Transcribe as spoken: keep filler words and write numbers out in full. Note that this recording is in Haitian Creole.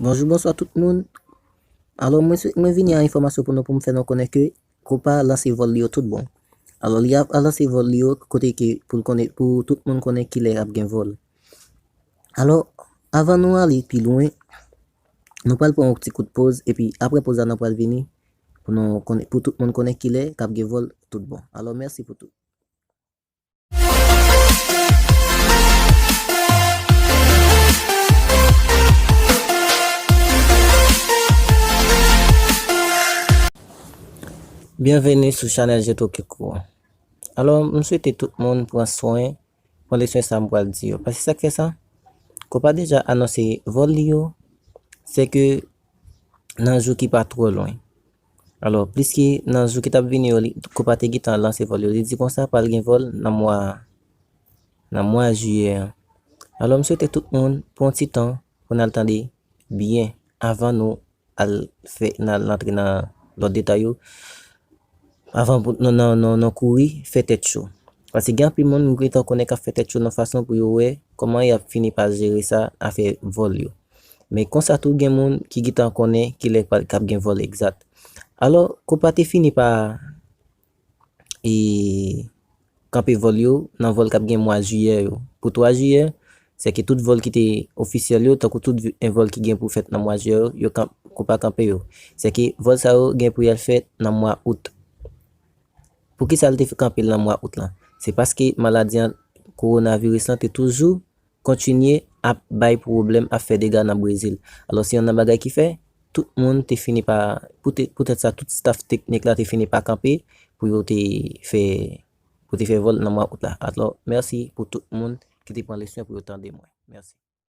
Bonjou, bonswa tout moun. Alò, mwen, sou- mwen vini a enfòmasyon pou nou, pou m fè nou konnen ke Copa lanse vòl li yo tout bon. Alò, li ap lanse vòl li yo kote ke pou l konnen, pou tout moun konnen kilè ap gen vòl. Alò, avan nou ale pi lwen, nou pral pran yon ti kout poz, epi apre poz la, nou pral vini pou nou konnen, pou tout moun konnen kilè k ap gen vòl tout bon. Alò, mèsi pou tout. Byenveni sou chanèl Jeto Keko an. Alò, m swete tout moun pran swen, pran le swen sa m pral di yo. Paske sa k fè sa, Copa deja anonse vòl li yo, se ke nan jou ki pa twò lwen. Alò, pliske nan jou ki t ap vini yo, li, Copa te gentan lanse vòl yo. Li di konsa pral gen vòl nan mwa, nan mwa jiyè an. Alò, m swete tout moun pran ti tan pou n al tande byen avan nou al fè, n al antre nan lòt detay yo. Avan pou nou, nou, nou, nou kouri fè tèt cho. Paske gen anpil moun m gentan konnen k ap fè tèt cho nan fason pou yo wè kòman y ap fini pa jere sa, afè vòl yo. Men konsa tou, gen moun ki gentan konnen kilè k ap gen vòl egzat. Alò, Copa te fini pa e kanpe vòl yo nan vòl k ap gen mwa jiyè yo. Pou twa jiyè, se ke tout vòl ki te ofisyèl yo, tankou tout vi- en vòl ki gen pou fèt nan mwa jiyè yo, yo kan- Copa kanpe yo. Se ke vòl sa yo gen pou y al fèt nan mwa out. Poukisa l te kanpe l nan mwa out lan? Se paske maladi an, kowonaviris lan te toujou kontinye ap bay pwoblèm, ap fè dega nan Brezil. Alò, se youn nan bagay ki fè tout moun te fini pa, poutèt, poutèt sa, tout staff teknik la te fini pa kanpe pou yo te fè, pou te fè vòl nan mwa out la. Alò, mèsi pou tout moun ki te pran le swen pou yo tande mwen. Mèsi.